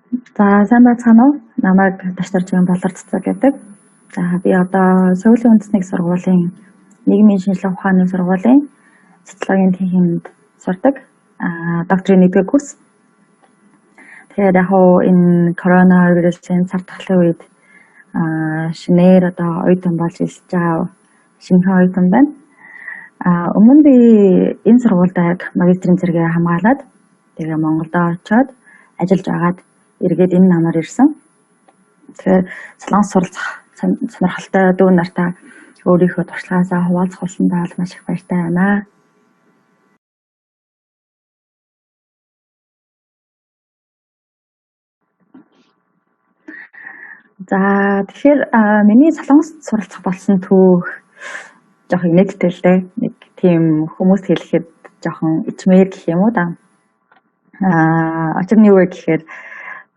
За, сайн байцгаана уу? Намайг Ташдаржийн Болор Цэцэг гэдэг. За, би одоо Сөүлийн үндэсний сургуулийн нийгмийн шинжилгээ ухааны сургуулийн социологийн тэнхимд сурдаг. Докторийн 1-р курс. Тэгэхээр яг уу энэ коронавирусын цар тахлын үед шинээр одоо оюутан болж элсэж байгаа шинэхэн оюутан байна. Өмнө нь би энэ сургуульд яг магистрийн зэрэгээ хамгаалаад тэгээ Монголдо очиод ажиллаж байгаад эргээд энэ намаар ирсэн. Тэгэхээр Солонгос суралцах сонирхолтой дүү нартаа өөрийнхөө туршлагаасаа хуваалцах болсондоо бол маш их баяртай байна. За, тэгэхээр миний Солонгост суралцах болсон түүх жоохон инээдтэй л дээ. Нэг тийм хүмүүст хэлэхэд жоохон ичмээр гэх юм уу да. Учир нь юу вэ гэхээр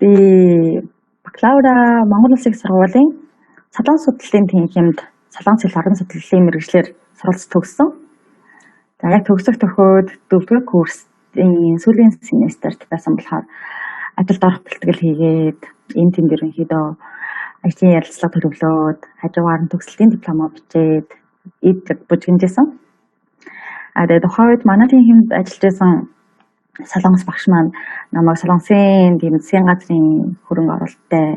би бакалавра Монгол Улсын их сургуулийн Солонгос судлалын тэнхимд Солонгос хэл орон судлалын мэргэжлээр суралц төгссөн. За, яг төгсөх төхөөд дөрөвдүгээр курсын сүүлийн семестрт байсан болохоор ажилд орох бэлтгэл хийгээд энэ тэнд ерөнхийдөө ажлын ярилцлага төлөвлөөд хажуугаар нь төгсөлтийн дипломоо бичээд эд бужигнажсэн. Тэгээд тухайн үед манай тэнхимд ажиллаж байсан Солонгос багш маань намайг Солонгосын тийм засгийн газрын хөрөнгө оруулалттай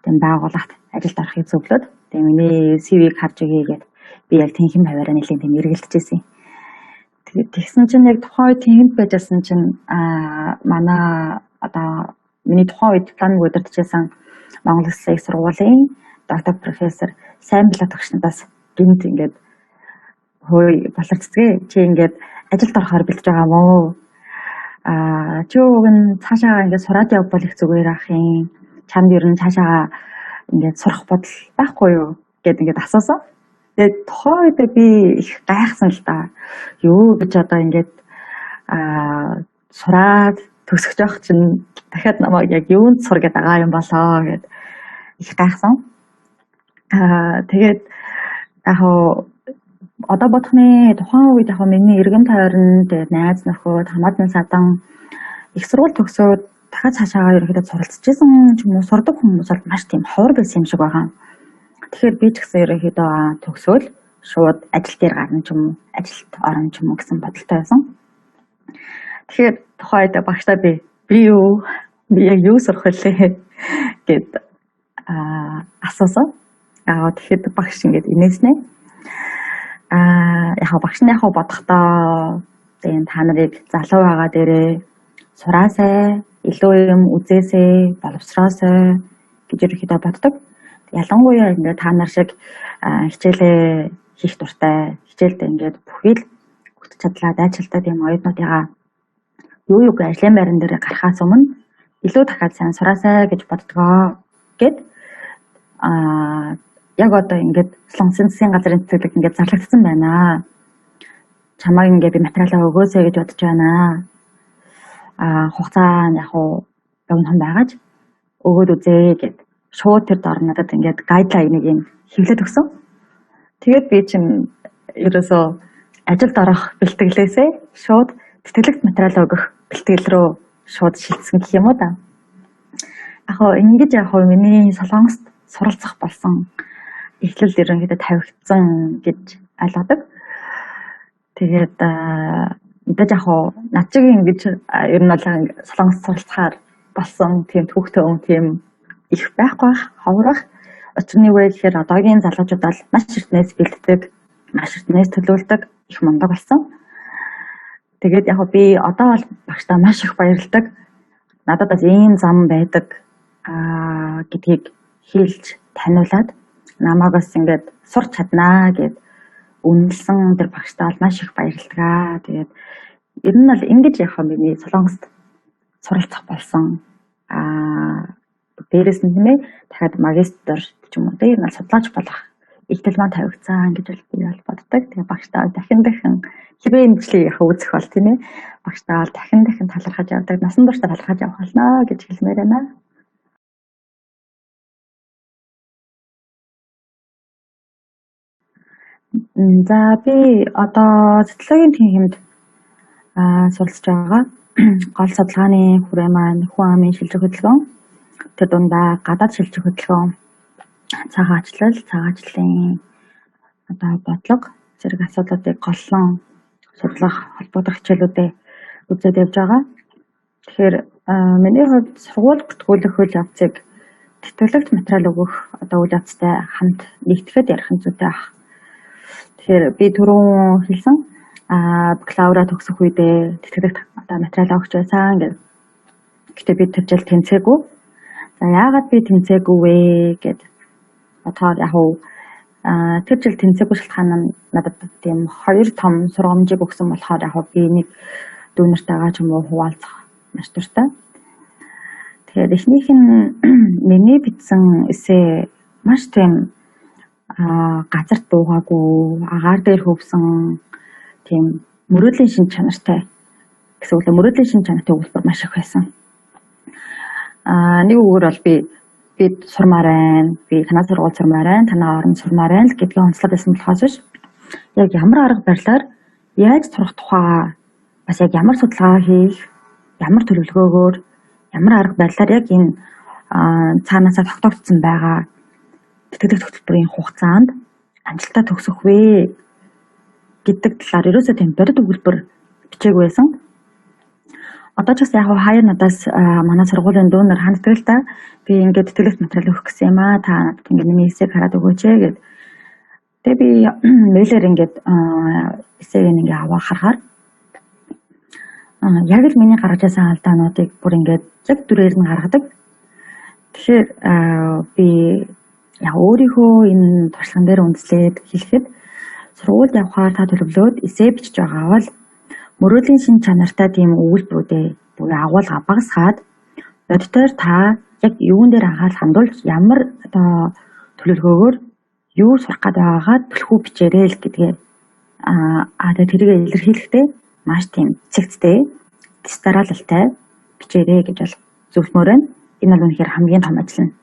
тийм байгууллагт ажилд орохыг зөвлөөд тэгээ миний CV-г харж өгье гэд би яг тэнхим хаваараа нэлийн тийм эргэлдэж байсан. Тэгээд тэгсэн чинь яг тухайн үед тэнхимд байжсэн чинь манай одоо миний тухайн үед дипломыг удирдах байсан Монгол Улсын их сургуулийн доктор профессор Сайн Билат багш надаас гинт ингээд хөөе Болор Цэцгээ чи ингээд ажилд орохоор бэлдэж байгаа мó? Чи уг нь цаашаа ингээд сураад явбал их зүгээр ах юм. Чамд ер нь цаашаа ингээд сурах бодол байхгүй юу гэд ингээд асуусан. Тэгээд тухайн үед би их гайхсан л да. Юу гэж одоо ингээд сураад төгсөж явах чинь дахиад намайг яг юунд сур гэдэг байгаа юм болоо гэд их гайхсан. Тэгээд яг одоо бодохны тухайн үед яг миний эргэн тойрон тэгээд найз нөхөд хамаатан садан их сургууль төгсөөд дахиад цаашаагаа ерөнхийдөө суралцж исэн ч юм уу сурдаг хүмүүс бол маш тийм ховор байсан юм шиг байгаа. Тэгэхээр би ч гэсэн ерөнхийдөө төгсөөл шууд ажил дээр гарна ч юм уу ажилд орно ч юм уу гэсэн бодолтой байсан. Тэгэхээр тухайн үед багшдаа би юу би яг юу сурах вүлээ гэд асуусан. Тэгэхэд багш ингээд инээснэ. Яг багш нь яг бодохдоо тийм та нарыг залуу байгаа дээрээ сураасай, илүү юм үзээсэй, боловсроосой гэж ерөнхийдөө боддог. Ялангуяа ингээд та нар шиг хичээлээ хийх дуртай, хичээлдээ ингээд бүхий л хөтөч чадлаа, дайчилтай тийм оюутнуудыгаа юу юугүй ажлын байран дээр гарахаас өмнө илүү дахиад сайн сураасай гэж боддгоо гэд яг одоо ингээд Солонгосын засгийн газрын тэтгэлэг ингээд зарлагдсан байна. Чамайг ингээд би материалаа өгөөсэй гэж бодож байна. Хугацаа нь яг уу богинохон байгаач өгөөд үзээ гэд шууд тэр дор надад ингээд гайдлайныг юм хэвлээд өгсөн. Тэгээд би чинь ерөөсөө ажилд орох бэлтгэлээсээ шууд тэтгэлэгт материал өгөх бэлтгэл рүү шууд шилжсэн гэх юм уу да. Яг хоо ингэж яг хоо миний Солонгост суралцах болсон эхлэл ерөнхийдөө тавигдсан гэж ойлгодог. Тэгээд мэдээж яг хоо над чиг ингэж ер нь бол Солонгост суралцахаар болсон тийм түүхтэй хүн тийм их байхгүй бах, ховор бах. Учир нь юу вэ гэхээр одоогийн залуучууд бол маш эртнээс бэлддэг, маш эртнээс төлөвлөдөг, их мундаг болсон. Тэгээд яг би одоо бол багшдаа маш их баярладаг. Надад бас ийм зам байдаг гэдгийг хэлж таниулаад намайг бас ингээд сурч чаднаа гэд үнэлсэн тэр багшдаа бол маш их баярладаг. Тэгээд ер нь бол ингэж яг миний Солонгост суралцах болсон. Дээрээс нь тийм дахиад магистр ч юм уу тийм ер нь судлаач болох ихтэл маань тавигдсан гэж би бол боддог. Тэгээ багшдаа дахин дахин хэрвээ энэ бичлэгийг яг үзэх бол тийм багшдаа бол дахин дахин талархаж явдаг. Насан туршдаа талархаж явах болно гэж хэлмээр байна. За би одоо социологийн тэнхимд суралцж байгаа. Гол судалгааны хүрээ маань хүн амын шилжих хөдөлгөөн. Тэр дундаа гадаад шилжих хөдөлгөөн, цагаачлал, цагаачлалын одоо бодлого зэрэг асуудлуудыг голлон судлах, холбогдох хичээлүүдээ үзээд явж байгаа. Тэгэхээр миний хувьд сургууль бүртгүүлэх үйл явцыг тэтгэлэгт материал өгөх одоо үйл явцтай хамт нэгтгэхэд ярих нь зүйтэй байх. Тэгэхээр би түрүүн хэлсэн бакалавра төгсөх үедээ тэтгэлэгт одоо материал өгч байсан гэх. Гэхдээ би тэр жил тэнцээгүй. За, яагаад би тэнцээгүй вэ гэд бодохоор яг уу тэр жил тэнцээгүй шалтгаан нь надад тийм хоёр том сургамжийг өгсөн болохоор яг би нэг дүү нартайгаа ч юм уу хуваалцах маш дуртай. Тэгэхээр эхнийх нь миний бичсэн эссе маш тийм газарт буугаагүй, агаар дээр хөвсөн тийм мөрөөдлийн шинж чанартай гэсэн үг л, мөрөөдлийн шинж чанартай өгүүлбэр маш их байсан. Нэг үгээр бол би сурмаар байна, би танай сургууль сурмаар байна, танай оронд сурмаар байна л гэдгийг онцлоод байсан болохоос биш, яг ямар арга барилаар яаж сурах тухайгаа, бас яг ямар судалгаа хийх, ямар төлөвлөгөөгөөр, ямар арга барилаар яг энэ цаанаасаа тогтоогдсон байгаа тэтгэлэг хөтөлбөрийн хугацаанд амжилттай төгсөх вэ гэдэг талаар ерөөсөө тийм бодит өгүүлбэр бичээгүй байсан. Одоо ч гэсэн яг хаяа надаас манай сургуулийн дүү нар ханддаг л да. Би ингээд тэтгэлэгт материал өгөх гэсэн юм аа. Та надад ингээд миний эссег хараад өгөөч ээ гэд. Тэгээ би мэйлээр ингээд эссег ингээд аваа харахаар яг л миний гаргаж ирсэн алдаануудыг бүр ингээд яг дүрээр нь гаргадаг. Тэгэхээр би яг өөрийнхөө энэ туршлаган дээр үндэслээд хэлэхэд сургуульд явхаар та төлөвлөөд эссе бичиж байгаа бол мөрөөдлийн шинж чанартай тийм өгүүлбэрүүдээ буюу агуулга багасгаад, бодитоор та яг юун дээр анхаарал хандуулж, ямар одоо төлөвлөгөөгөөр юу сурах гээд байгаагаа түлхүү бичээрэй л гэдгээ тэгээ тэрийг илэрхийлэхдээ маш тийм цэгцтэй, тэс дараалалтай бичээрэй гэж бол зөвлөмөөр байна. Энэ бол үнэхээр хамгийн том ажил нь.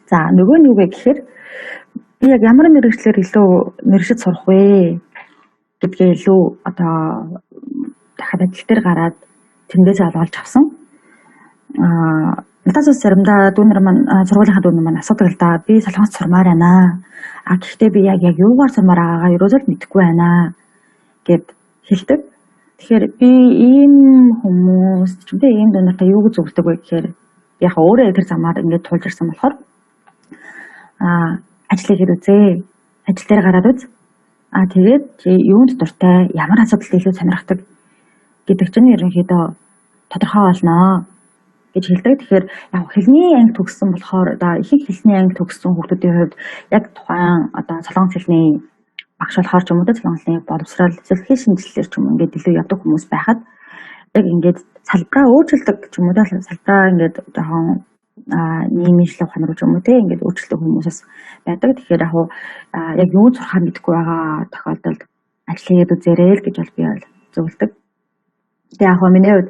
За, нөгөө нь юу вэ гэхээр би яг ямар мэргэжлээр илүү мэргэжид сурах вэ гэдгээ илүү одоо дахиад ажил дээр гараад тэндээс олж авсан. Надаас бас заримдаа дүү нар маань, сургуулийнхаа дүү нар маань асуудаг л да. Би солонгост сурмаар байна. А гэхдээ би яг юугаар сурмаар байгаагаа ерөөсөө л мэдэхгүй байна гэд хэлдэг. Тэгэхээр би ийм хүмүүс ч юм те, ийм дүү нартай юу гэж зөвлөдөг вэ гэхээр яг өөрөө тэр замаар ингээд тулж ирсэн болохоор ажил хийгээд үзээ. Ажил дээр гараад үз. А тэгээд чи юунд дуртай, ямар асуудалд илүү сонирхдаг гэдэг чинь ерөнхийдөө тодорхой болно гэж хэлдэг. Тэгэхээр яг хэлний анги төгссөн болохоор одоо ихэнх хэлний анги төгссөн хүүхдүүдийн хувьд яг тухайн одоо солонгос хэлний багш болохоор ч юм уу, солонгос хэлний боловсрол, эсвэл хэл шинжилэлээр ч юм уу ингээд илүү явдаг хүмүүс байхад яг ингээд салбараа өөрчилдөг ч юм уу, салбараа ингээд жоохон нийгмийн шинжилгээ ухаан руу ч юм уу те, ингээд өөрчлөлтөг хүмүүс бас байдаг. Тэгэхээр яг яг юу сурахаа мэдэхгүй байгаа тохиолдолд ажил хийгээд үзээрэй л гэж бол би бол зөвлөдөг. Тэгээ яг миний хувьд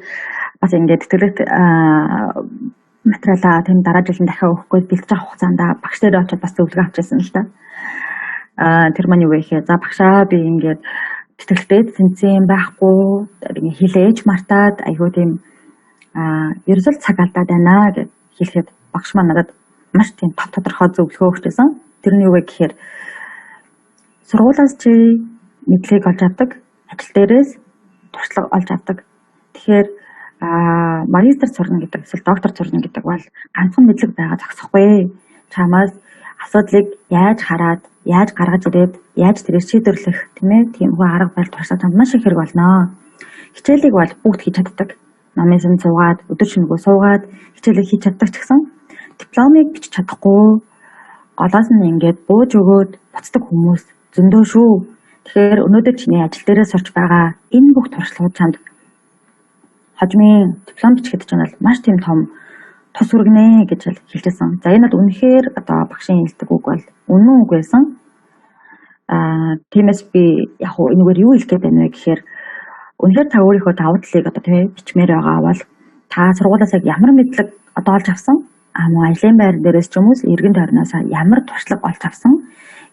бас ингээд тэтгэлэгт материалаа тэм дараа жил нь дахиад өгөхгүй бэлтэж авах хугацаанд багш дээр очиод бас зөвлөгөө авчихсан л та. Тэр маань юу вэ гэхээр за, багшаа, би ингээд тэтгэлэгтэй тэнцэн байхгүй, ингээ хэлээж мартаад айгүй тийм ерөөсөө цаг алдаад байна гэд хэлэхэд багш маань надад маш тийм тов тодорхой зөвлөгөө өгчээсэн. Тэр нь юу вэ гэхээр сургуулиас чи мэдлэгийг олж авдаг, ажил дээрээс туршлага олж авдаг. Тэгэхээр магистр сурна гэдэг эсвэл доктор сурна гэдэг бол ганцхан мэдлэг байгаа зогсохгүй. Чамаас асуудлыг яаж хараад, яаж гаргаж ирээд, яаж тэрийг шийдвэрлэх, тийм ээ, тийм хүү арга барил, туршлага чамд маш их хэрэг болно. Хичээлийг бол бүгд хийж чаддаг. Номын сан суугаад, өдөр шөнөгүй суугаад хичээлийг хийж чаддаг ч гэсэн дипломыг бичиж чадахгүй голоос нь ингээд бууж өгөөд буцдаг хүмүүс зөндөө шүү. Тэгэхээр өнөөдөр чиний ажил дээрээ сурч байгаа энэ бүх туршлагууд чамд хожмын диплом бичихэд ч бол маш тийм том тус хүргэнэ гэж хэлжсэн. За, энэ бол үнэхээр одоо багшийн хэлдэг үг бол үнэн үг байсан. Тиймээс би яг уу энэгээр юу хэлэх гээд байна вэ гэхээр үнэхээр та өөрийнхөө давуу талыг одоо тийм бичмээр байгаа бол та сургуулиас яг ямар мэдлэг одоо олж авсан, мөн ажлын байр дээрээс ч юм уу эргэн тойрноос ямар туршлага олж авсан,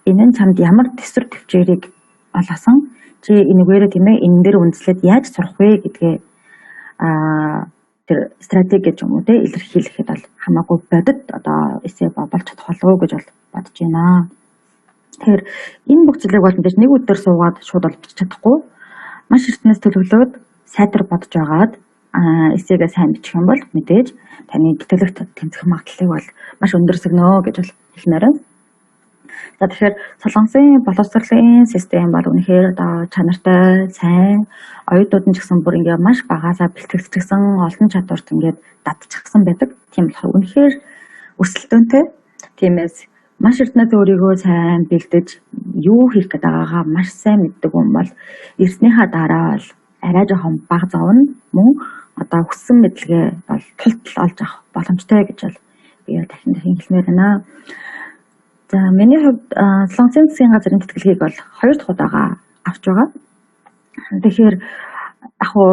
энэ нь чамд ямар төсвөр төвчээрийг олгосон, чи энэгээрээ тийм ээ энэ дээр үндэслээд яаж сурах вэ гэдгээ тэр стратеги гэж юм уу те илэрхийлэхэд бол хамаагүй бодит одоо эссе болж чадах болов уу гэж бол бодож байна. Тэгэхээр энэ бүх зүйлийг бол мэдээж нэг өдөр суугаад шууд бол бичиж чадахгүй. Маш эртнээс төлөвлөөд, сайтар бодож байгаад эссегээ сайн бичих юм бол мэдээж таны тэтгэлэгт тэнцэх магадлалыг бол маш өндөрсгөнө гэж бол хэлмээр байна. За, тэгэхээр Солонгосын боловсролын систем бол үнэхээр одоо чанартай, сайн, оюутнууд нь ч гэсэн бүр ингээ маш багасаа бэлтгэгдчихсэн, олон чадварт ингээд дадчихсан байдаг. Тийм болохоор үнэхээр өрсөлдөөнтэй. Тиймээс маш эртнээс өөрийгөө сайн бэлдэж, юу хийх гээд байгаагаа маш сайн мэддэг хүн бол ирснийхаа дараа бол арай жоохон бага зовно, мөн одоо хүссэн мэдлэгээ бол тултал олж авах боломжтой гэж бол би дахин дахин хэлмээр байна. За, миний хувьд Солонгосын засгийн газрын тэтгэлгийг бол хоёр дахь удаага авч байгаа. Тэгэхээр яг уу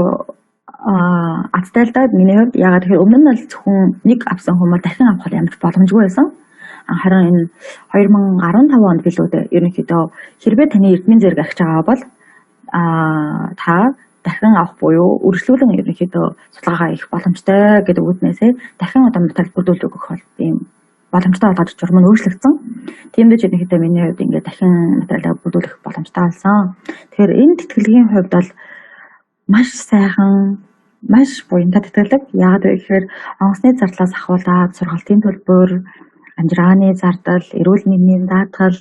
азтай л да миний хувьд. Яагаад тэгэхээр өмнө нь бол зөвхөн нэг авсан хүмүүс бол дахин авах ямар ч боломжгүй байсан. Харин энэ 2015 онд билүү дээ, ерөнхийдөө хэрвээ таны эрдмийн зэрэг ахиж байгаа бол та дахин авах буюу үргэлжлүүлэн ерөнхийдөө судалгаагаа хийх боломжтой гэдэг үүднээсээ дахин одоо материал бүрдүүлж өгөх бол ийм боломжтой болгож журам нь өөрчлөгдсөн. Тийм дээ, ерөнхийдөө миний хувьд ингээд дахин материалаа бүрдүүлэх боломжтой болсон. Тэгэхээр энэ тэтгэлгийн хувьд бол маш сайхан, маш буянтай тэтгэлэг. Яагаад вэ гэхээр онгоцны зардлаас ахуулаад сургалтын төлбөр, амжиргааны зардал, эрүүл мэндийн даатгал,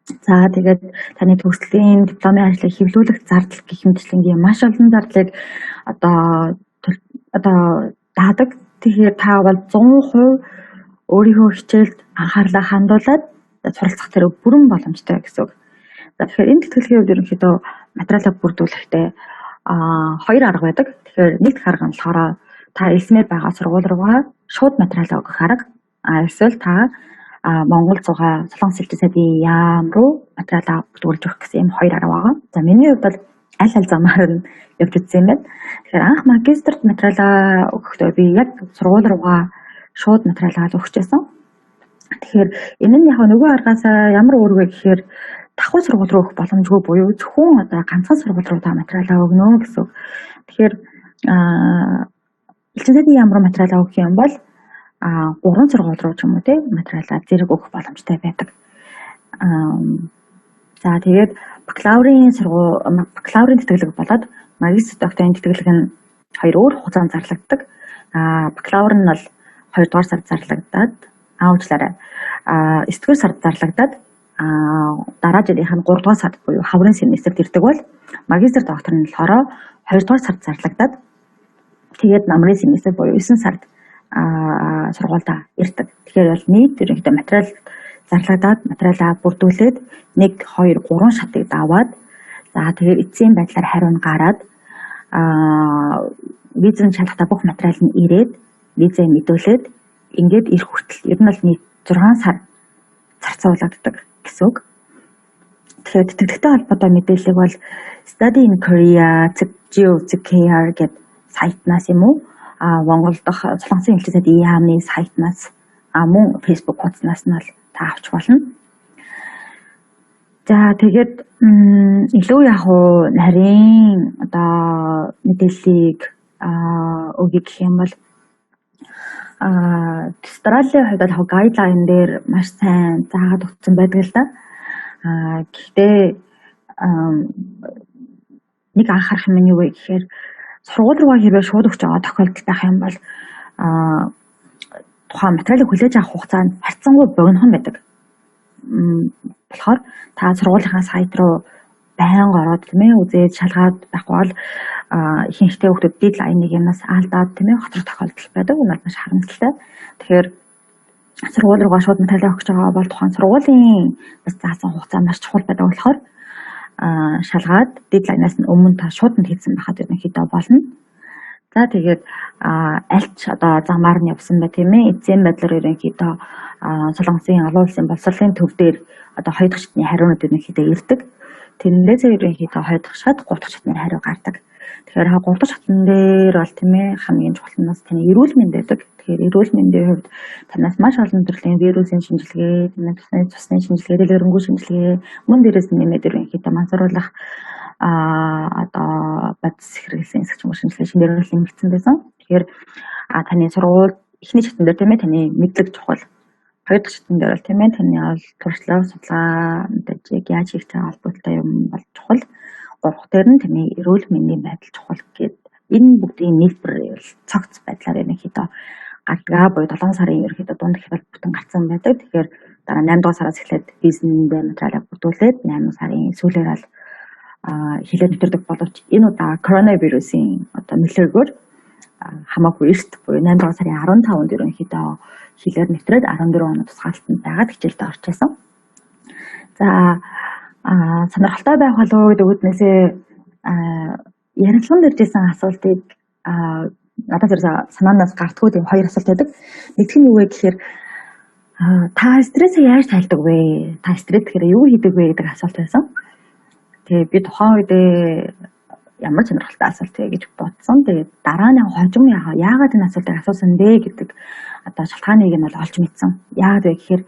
за тэгээд таны төгслийн дипломын ажлыг хэвлүүлэх зардал гэх мэтчилэнгийн маш олон зардлыг одоо даадаг. Тэгэхээр та бол 100% өөрийнхөө хичээлд анхаарлаа хандуулад суралцах тэр бүрэн боломжтой гэсэн үг. За, тэгэхээр энэ тэтгэлгийн хувьд ерөнхийдөө материалаа бүрдүүлэхдээ хоёр арга байдаг. Тэгэхээр нэг дэх арга нь болохоор та элсмээр байгаа сургууль руугаа шууд материалаа өгөх арга. Эсвэл та Монгол зугаа Солонгос элчин сайдын яам руу материалаа бүрдүүлж өгөх гэсэн ийм хоёр арга байгаа. За, миний хувьд бол аль аль замаар нь явж үзсэн юм байна. Тэгэхээр анх магистрт материалаа өгөхдөө би яг сургууль руугаа шууд материалаа л өгч байсан. Тэгэхээр энэ нь яг нөгөө аргаас ямар өөр вэ гэхээр давхар сургууль руу өгөх боломжгүй буюу зөвхөн одоо ганцхан сургууль руу та материалаа өгнө гэсэн үг. Тэгэхээр элчин сайдын яам руу материалаа өгөх юм бол гурван сургууль руу ч юм уу те материалаа зэрэг өгөх боломжтой байдаг. За, тэгээд бакалаврын сургууль, бакалаврын тэтгэлэг болоод магистр докторийн тэтгэлэг нь хоёр өөр хугацаанд зарлагддаг. Бакалавр нь бол 2 дугаар сард зарлагдаад, уучлаарай. 9 дугаар сард зарлагдаад, дараа жилийнх нь 3 дугаар сард буюу хаврын семестрт ирдэг бол магистр доктор нь болохоор 2 дугаар сард зарлагдаад, тэгээд намрын семестр буюу 9 сард сургуульдаа ирдэг. Тэгэхээр бол нийт ерөнхийдөө материал зарлагдаад, материалаа бүрдүүлээд 1 2 3 шатыг даваад, за тэгээд эцсийн байдлаар хариу нь гараад, визэн шалгалтаа бүх материал нь ирээд, визээ мэдүүлээд ингээд ирэх хүртэл ер нь бол нийт 6 сар зарцуулагддаг гэсэн үг. Тэгэхээр тэтгэлэгтэй холбоотой мэдээллийг бол Study in Korea GO.KR гэдэг сайтнаас юм уу Монгол дахь Солонгосын элчин сайдын яамны сайтнаас, мөн Facebook хуудаснаас нь бол та авч болно. За, тэгээд илүү яг уу нарийн одоо мэдээллийг өгье гэх юм бол Австралийн хувьд бол guideline дээр маш сайн заагаад өгсөн байдаг л да. Гэхдээ нэг анхаарах юм нь юу вэ гэхээр сургууль руугаа хэрвээ шууд өгч байгаа тохиолдол байх юм бол тухайн материалыг хүлээж авах хугацаа нь харьцангуй богинохон байдаг. Болохоор та сургуулийнхаа сайт руу байнга ороод, тийм ээ, үзээд шалгаад байхгүй бол ихэнхдээ хүүхдүүд deadline ыг юмнаас алдаад, тийм ээ, хоцрох тохиолдол байдаг. Энэ бол маш харамсалтай. Тэгэхээр сургууль руугаа шууд материалаа өгч байгаа бол тухайн сургуулийн бас заасан хугацаа маш чухал байдаг болохоор шалгаад deadline аас нь өмнө та шууд нь хийсэн байхад ерөнхийдөө болно. За, тэгээд аль ч одоо замаар нь явсан бай, тийм ээ, эцсийн байдлаар ерөнхийдөө Солонгосын олон улсын боловсролын төв дээр одоо хоёр дахь шатны хариунууд ерөнхийдөө ирдэг. Тэрнээсээ ерөнхийдөө хоёр дахь шат, гурав дахь шатны хариу гардаг. Тэгэхээр гурав дахь шатн дээр бол, тийм ээ, хамгийн чухал нь бас таны эрүүл мэнд байдаг. Тэгэхээр эрүүл мэндийн хувьд танаас маш олон төрлийн вирусын шинжилгээ, тийм ээ, цусны шинжилгээ, дэлгэрэнгүй шинжилгээ, мөн дээрээс нь нэмээд ерөнхийдөө мансууруулах одоо бодис хэрэглэсэн хэсэг ч юм уу шинжилгээ шинээр нэмэгдсэн байсан. Тэгэхээр таны сургууль эхний шатн дээр тийм ээ таны мэдлэг чухал. Хоёр дахь шатн дээр бол тийм ээ таны бол туршлага, судалгаа мэдээж яг яаж хийхтэй холбоотой юм бол чухал. Гурав дахь дээр нь таны эрүүл мэндийн байдал чухал гээд энэ бүгдийн нийлбэр цогц байдлаар ерөнхийдөө гардгаа буюу 7 сарын ерөнхийдөө дунд хялбар бүтэн гарцсан байдаг. Тэгэхээр дараа 8 дугаар сараас эхлээд бизнесээ материалаа бүрдүүлээд 8 сарын сүүлээр л хилээр нэвтэрдэг боловч энэ удаа коронавирусын одоо нөлөөгөөр хамаагүй эрт буюу 8 дугаар сарын 15-нд ерөнхийдөө хилээр нэвтрээд 14 хоног тусгаалтанд байгаад хичээлдээ орж байсан. За сонирхолтой байх болов уу гэдэг үүднээсээ ярилцлаганд ирж исэн асуултыг надад ерөөсөө санаанаас гардггүй тийм хоёр асуулт байдаг. Нэгдүг нь юу вэ гэхээр та стрессээ яаж тайлдаг вэ? Та стресс гэхээр юу хийдэг вэ гэдэг асуулт байсан. Тэгээ би тухайн үедээ ямар сонирхолтой асуулт вэ гэж бодсон. Тэгээд дараа нь хожим яагаад энэ асуултыг асуусан бэ гэдэг одоо шалтгааныг нь бол олж мэдсэн. Яагаад вэ гэхээр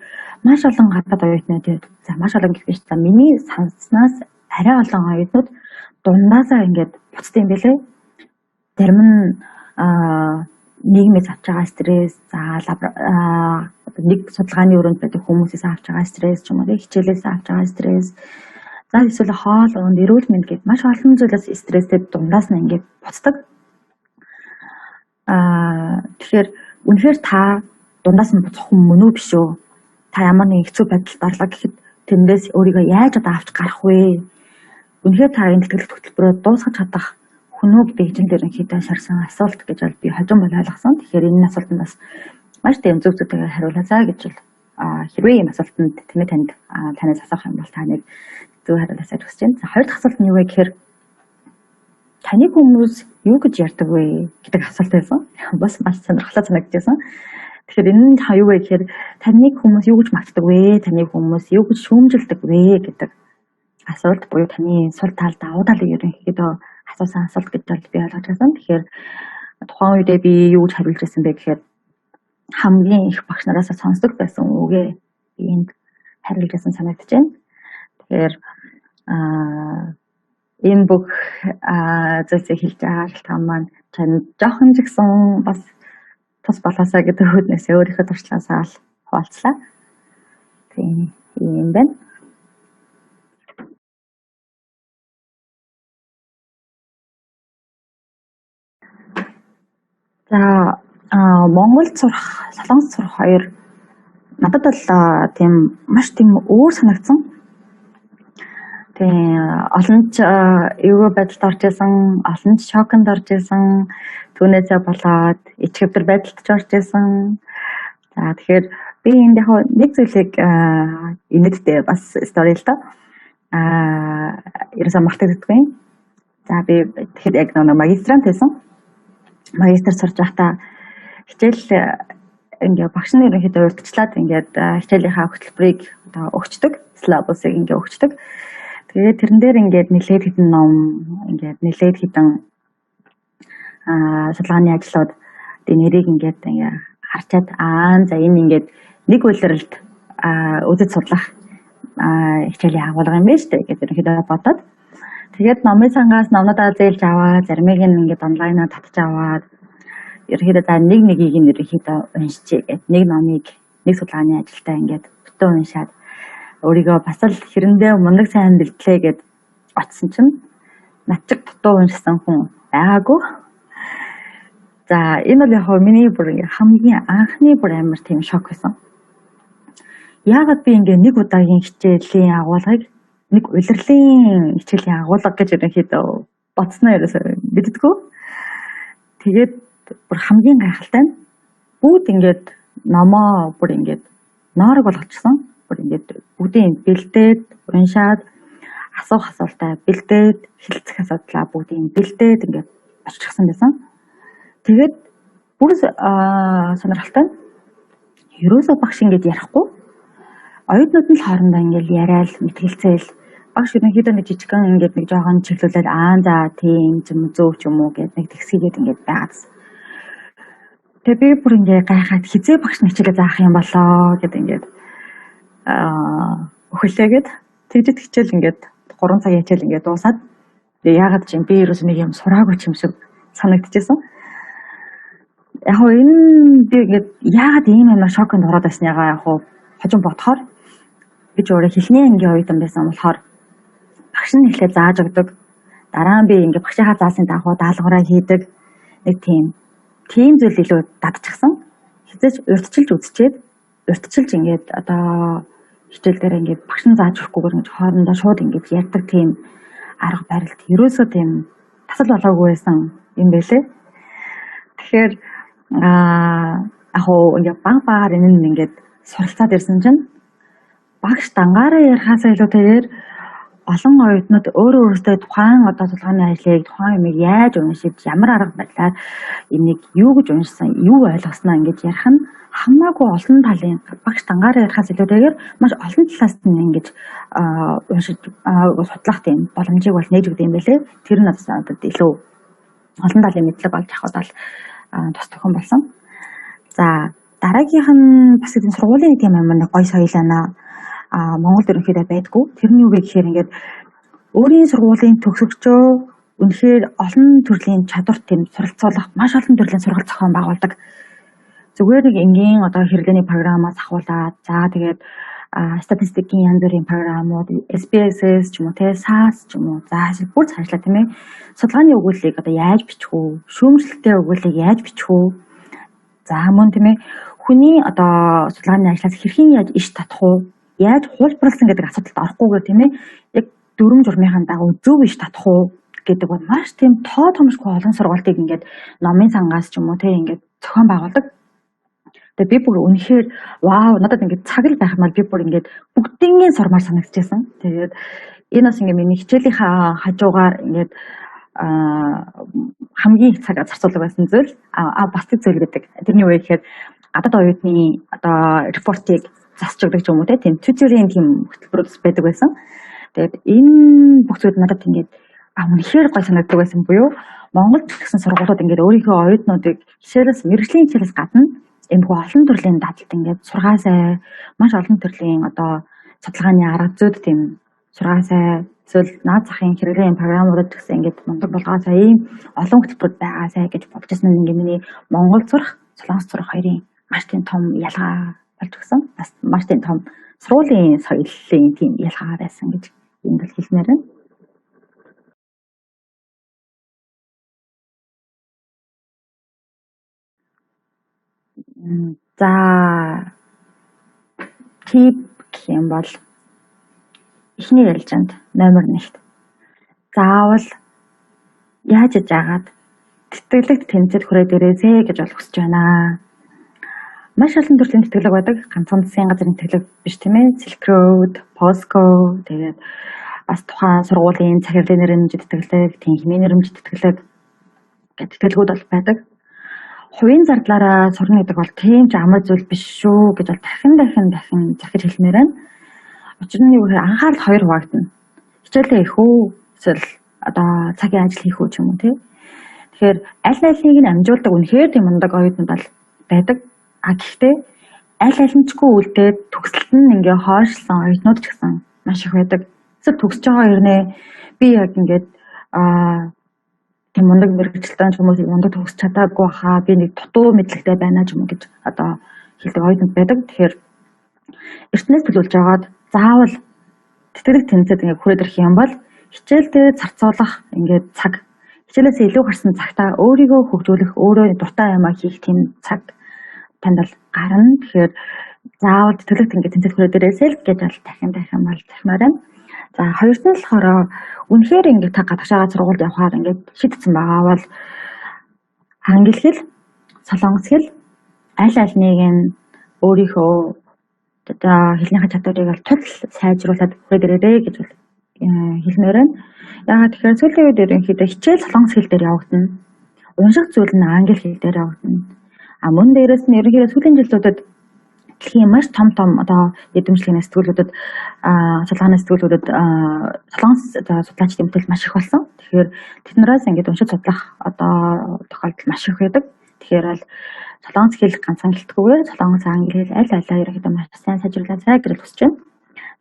маш олон гадаад оюутнууд, за маш олон гэх биш, за миний санснаас арай олон оюутнууд дундаасаа ингээд буцдаг юм бэлээ. Зарим нь нийгмээс авч байгаа стресс, за одоо нэг судалгааны өрөөнд байдаг хүмүүсээс авч байгаа стресс ч юм уу, хичээлээс авч байгаа стресс, за эсвэл хоол унд, эрүүл мэнд гээд маш олон зүйлээс стресстэй дундаас нь ингээд буцдаг. Тэгэхээр үнэхээр та дундаас нь буцах хүн мөн үү биш үү? Та ямар нэгэн хэцүү байдалд орлоо гэхэд тэндээс өөрийгөө яаж одоо авч гарах вэ? Үнэхээр та энэ тэтгэлэг хөтөлбөрөөр дуусгах чадах хүн үү гэдэг хэмжээнд ерөнхийдөө шарсан асуулт гэж бол би хожим бол ойлгосон. Тэгэхээр энэ асуултанд бас маш тийм зөв зөвтэйгээр хариулаасаа гэж бол хэрвээ ийм асуултанд тэнэ танд танаас асуух юм бол та нэг зөв хариулаасаа гэж хүсэж байна. За хоёр дахь асуулт нь юу вэ гэхээр таныг хүмүүс юу гэж ярьдаг вэ гэдэг асуулт байсан. Бас маш сонирхолтой санагдчихсан. Тэгэхээр энэ нь юу вэ гэхээр таныг хүмүүс юу гэж магтдаг вэ? Таныг хүмүүс юу гэж шүүмжилдэг вэ гэдэг асуулт буюу таны сул тал, давуу талыг ерөнхийдөө асуусан асуулт гэж бол би ойлгож байсан. Тэгэхээр тухайн үедээ би юу гэж хариулж байсан бэ гэхээр хамгийн их багш нараас сонсдог байсан үгээ би энд хариулж байсан санагдаж байна. Тэгэхээр энэ бүх зүйлсийг хэлж байгаа шалтгаан маань чанд жоохон ч гэсэн бас тус болоосаа гэдэг үүднээсээ өөрийнхөө туршлагаасаа л хуваалцлаа. Тийм юм байна. За Монголд сурах, Солонгост сурах хоёр надад бол тийм маш тийм өөр санагдсан. Тийм олон ч эвгүй байдалд орж исэн, олон ч шоконд орж исэн, түүнээсээ болоод ичгэвдэр байдалд ч орж исэн. За тэгэхээр би энд яг нэг зүйлийг инээдтэй бас стори л доо. Ерөөсөө мартагддаггүй. За би тэгэхэд яг нэг магистрант байсан. Магистр сурж байхдаа хичээл ингээ багш нь ерөнхийдөө урьдчилаад ингээд хичээлийнхаа хөтөлбөрийг одоо өгчдөг, силабусыг ингээ өгчдөг. Тэгээд тэрэн дээр ингээд нэлээд хэдэн ном, ингээд нэлээд хэдэн судалгааны ажлууд нэрийг ингээд ингээ харчаад за энэ ингээд нэг улиралд үзэж судлах хичээлийн агуулга юм байна шүү дээ гэж ерөнхийдөө бодоод тэгээд номын сангаас номнуудаа зээлж аваад заримыг нь ингээд онлайнаар татж аваад ерөнхийдөө за нэг нэгийг нь ерөнхийдөө уншчихъя гэд нэг номыг нэг судалгааны ажилдаа ингээд бүтэн уншаад өөрийгөө бас л хэрэндээ мундаг сайн бэлтлээ гэд очсон чинь над чиг дутуу уншсан хүн байгаагүй. За энэ бол яг миний бүр хамгийн анхны бүр амар тийм шок байсан. Яагаад би ингээ нэг удаагийн хичээлийн агуулгыг нэг улирлын хичээлийн агуулга гэж ерөнхийдөө бодсноо ерөөсөө мэддэггүй. Тэгээд бүр хамгийн гайхалтай нь бүгд ингээд номоо бүр ингээд ноорог болгочихсон. Бүр ингээд бүгдийн бэлдээд, уншаад, асуух асуултаа бэлдээд, хэлцэх асуудлаа бүгдийг бэлдээд ингээд очихсан байсан. Тэгээд бүр сонирхолтой нь ерөөсөө багш ингээд ярихгүй. Оюутнууд нь л хоорондоо ингээд яриад мэтгэлцээл багш ерөнхийдөө нэг жижигхэн ингээд нэг жоохон чиглүүлээд за тийм зөв ч юм уу гэд нэг тэгсгээд ингээд байгаадсэн. Тэгээ би бүр ингээд гайхаад хизээ багш нэг хичээлээ заах юм болоо гэд ингээд өхөлөөгээд тэгжид хичээл ингээд 3 цагийн хичээл ингээд дуусаад тэгээ яагаад ч юм би ерөөс нэг юм сураагүй ч юм шиг санагдчихсан. Яг хоо энэ би ингээд яагаад ийм амар шоконд ороод байсныгаа яг хоо хожим бодохоор би ч өөрөө хэлний ангийн оюутан байсан болохоор багш нь эхлээд зааж өгдөг. Дараа нь би ингээд багшийнхаа заасны дагуу даалгавраа хийдэг. Нэг тийм зүйл илүү дадчихсан. Хизээч урьдчилж үзчихэд урьдчилж ингээд одоо хичээл дээр ингээд багш нь зааж өгөхгүйгээр ингээд хоорондоо шууд ингээд ярьдаг тийм арга барилт ерөөсөө тийм тасал болоогүй байсан юм байлээ. Тэгэхээр яг хуу ингээд баг багаар энэ нь ингээд суралцаад ирсэн чинь багш дангаараа ярихаасаа илүүтэйгээр олон оюутнууд өөрөө өөрсдөө тухайн одоо судалгааны ажлыг тухайн юмыг яаж уншиж ямар арга барилаар энийг юу гэж уншсан, юу ойлгосноо ингэж ярих нь хамаагүй олон талын багш дангаараа ярихаас илүүтэйгээр маш олон талаас нь ингэж уншиж судлах тийм боломжийг бол нээж өгдөг юм байлээ. Тэр нь надад илүү олон талын мэдлэг олж авахад бол тус тохион болсон. За дараагийнх нь бас энэ сургуулийн тийм амар нэг гоё соёл байна. Монголд ерөнхийдөө байдгүй. Тэр нь юу вэ гэхээр ингээд өөрийн сургуулийн төгсөгчөө үнэхээр олон төрлийн чадварт тийм суралцуулах маш олон төрлийн сургалт зохион байгуулдаг. Зүгээр нэг энгийн одоо хэрэглээний програмаас ахуулаад за тэгээд статистикийн янз бүрийн програмууд, SPSS ч юм уу те, SAS ч юм уу, за бүр цаашлаа тийм ээ. Судалгааны өгүүллийг одоо яаж бичих үү? Шүүмжлэлтэй өгүүллийг яаж бичих үү? За мөн тийм ээ хүний одоо судалгааны ажлаас хэрхэн яаж иш татах уу? Яаж хуулбарласан гэдэг асуудалд орохгүйгээр тийм ээ яг дүрм журмынхаа дагуу зөв иш татах уу гэдэг бол маш тийм тоо томшгүй олон сургалтыг ингээд номын сангаас ч юм уу те ингээд зохион байгуулдаг. Тэгээ би бүр үнэхээр вау надад ингээд цаг л байх юм бол би бүр ингээд бүгднийг сурмаар санагдчихсан. Тэгээд энэ бас ингээд миний хичээлийнхаа хажуугаар ингээд хамгийн их цаг зарцуулдаг байсан зүйл бас нэг зүйл гэдэг. Тэрний юу вэ гэхээр гадаад оюутны одоо репортыг засч өгдөг ч юм уу тийм tutoring тийм хөтөлбөрүүд байдаг байсан. Тэгээд энэ бүх зүйл надад ингээд үнэхээр гоё санагддаг байсан буюу Монголд гэсэн сургуулиуд ингээд өөрийнхөө оюутнуудыг хичээлээс мэргэжлийн хичээлээс гадна эмхүү олон төрлийн дадлалт ингээд сургаасай маш олон төрлийн одоо судалгааны арга зүйд тийм сургаасай эсвэл наад захын хэрэглээний програмуудад гэсэн ингээд мундаг болгоосай ийм олон хөтөлбөрүүд байгаасай гэж бодож байсан нь ингээд миний Монгол сурах, Солонгос сурах хоёрын маш тийм том ялгаа болж өгсөн. Бас маш тийм том сургуулийн соёлын тийм ялгаа байсан гэж энд бол хэлмээр байна. За тип гэх юм бол эхний ээлжинд номер 1-т заавал яаж яагаад тэтгэлэгт тэмцэл хүрээд ирээсэй гэж бол хүсэж байна. Маш олон төрлийн тэтгэлэг байдаг. Ганцхан засгийн газрын тэтгэлэг биш тийм ээ. Silk Road, POSCO тэгээд бас тухайн сургуулийн захирлын нэрмж тэтгэлэг, тэнхимийн нэрмж тэтгэлэг гэх тэтгэлгүүд бол байдаг. Хувийн зардлаараа сурна гэдэг бол тийм ч амар зүйл биш шүү гэж бол дахин захиж хэлмээр байна. Учир нь юу гэхээр анхаарал хоёр хуваагдана. Хичээлээ хийх үү эсвэл одоо цагийн ажил хийх үү ч юм уу тий. Тэгэхээр аль алийг нь амжуулдаг үнэхээр тийм мундаг оюутнууд бол байдаг. А гэхдээ аль алинчгүй үлдээд төгсөлт нь ингээ хойшлсон оюутнууд ч гэсэн маш их байдаг. Эсвэл төгсөж байгаа хэрнээ би яг ингээд тийм мундаг мэргэжилтэн ч юм уу мундаг төгсөж чадаагүй хаа би нэг дутуу мэдлэгтэй байна ч юм уу гэж одоо хэлдэг оюутнууд байдаг. Тэгэхээр эртнээс төлөвлөж байгаад заавал тэтгэлэг тэмцээд ингээ хүрээд ирэх юм бол хичээлдээ зарцуулах ингээд цаг хичээлээсээ илүү гарсан цагтаа өөрийгөө хөгжүүлэх, өөрөө дуртай юмаа хийх тийм цаг танд бол гарна. Тэгэхээр заавал тэтгэлэгт ингээд тэмцээд хүрээд ирээсэй л гэж бол дахин бол захимаар байна. За хоёрт нь болохоор үнэхээр ингээд та гадагшаага сургуульд явахаар ингээд шийдсэн байгаа бол англи хэл, солонгос хэл аль альнийг нь өөрийнхөө одоо хэлнийхээ чадварыг бол тул сайжруулад хүрээд ирээрэй гэж бол хэлмээр байна. Яагаад тэгэхээр сүүлийн үед ерөнхийдөө хичээл солонгос хэл дээр явагдана. Унших зүйл нь англи хэл дээр явагдана. А мөн дээрээс нь ерөнхийдөө сүүлийн жилүүдэд дэлхийн маш том одоо эдэмшлэгийн сэтгүүлүүдэд судалгааны сэтгүүлүүдэд солонгос одоо судлаачдын бүтээл маш их болсон. Тэгэхээр тэднээс ингээд уншиж судлах одоо тохиолдол маш их байдаг. Тэгэхээр аль солонгос хэл ганцхан гэлтгүйгээр солонгос англи хэл аль алаа ерөнхийдөө маш сайн сайжруулаасай гэж хүсэж байна.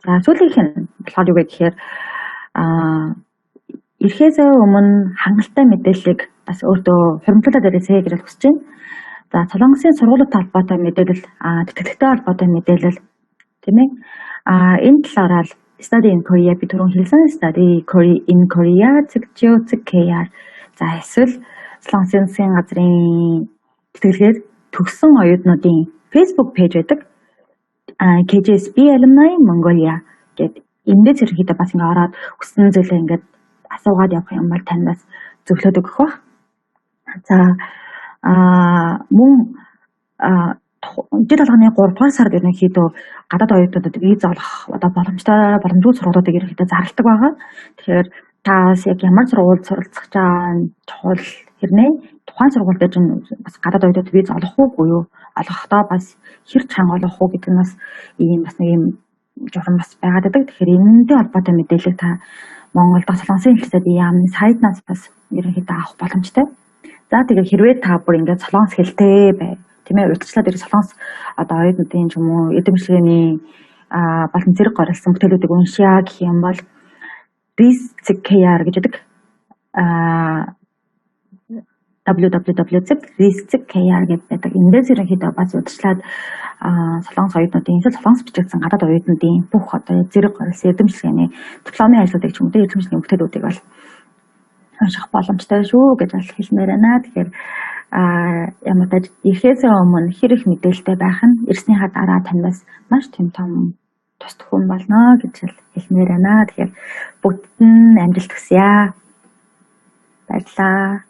За сүүлийнх нь болохоор юу вэ гэхээр ирэхээс өмнө хангалттай мэдээллийг бас өөртөө хуримтлуулаад ирээсэй гэж хүсэж байна. За, Солонгосын сургуулиудтай холбоотой мэдээлэл, тэтгэлэгтэй холбоотой мэдээлэл, тийм ээ. Энэ талаараа л Study in Korea, би түрүүн хэлсэн Study in Korea.go.kr. За, эсвэл Солонгосын засгийн газрын тэтгэлгээр төгссөн оюутнуудын Facebook page байдаг. KGSB Alumni Mongolia гэдэг эндээс ерөнхийдөө бас ингээ ороод хүссэн зүйлээ ингээд асуугаад явах юм бол тань бас зөвлөөд өгөх байх. За, мөн жил болгоны 3 дугаар сард ерөнхийдөө гадаад оюутнуудад виз олох одоо боломжтой, боломжгүй сургуулиудыг ерөнхийдөө зарладаг байгаа. Тэгэхээр та бас яг ямар сургуульд суралцах чаа чухал хэрнээ тухайн сургууль дээр чинь бас гадаад оюутнууд виз олох уугүй юу? Олгохдоо бас хэр чанга олгох уу гэдэг нь бас ийм бас нэг юм журам бас байгаад байдаг. Тэгэхээр энэтэй холбоотой мэдээллийг та Монгол дахь Солонгосын хэлцээний яамны сайтнаас бас ерөнхийдөө авах боломжтой. За, тэгээ хэрвээ та бүр ингээд солонгос хэлтэй бай, тийм ээ, урьдчилаад ирэх солонгос одоо оюутнуудын ч юм уу эрдэм шинжилгээний болон зэрэг горилсан бүтээлүүдийг уншъя гэх юм бол RIS.KR гэж байдаг. www.ris.kr гэдэг байдаг. Эндээс ерөнхийдөө бас урьдчилаад солонгос оюутнуудын, эсвэл солонгос бичигдсэн гадаад оюутнуудын бүх одоо зэрэг горилсан эрдэм шинжилгээний дипломын ажлуудыг ч юм уу эрдэм шинжилгээний бүтээлүүдийг бол унших боломжтой шүү гэж бол хэлмээр байна. Тэгэхээр ямар тач ирэхээс өмнө хэр их мэдээлэлтэй байх нь ирснийхаа дараа танаас маш тийм том тус төхөн болно гэж хэлмээр байна. Тэгэхээр бүгдд нь амжилт хүсье. Баярлалаа.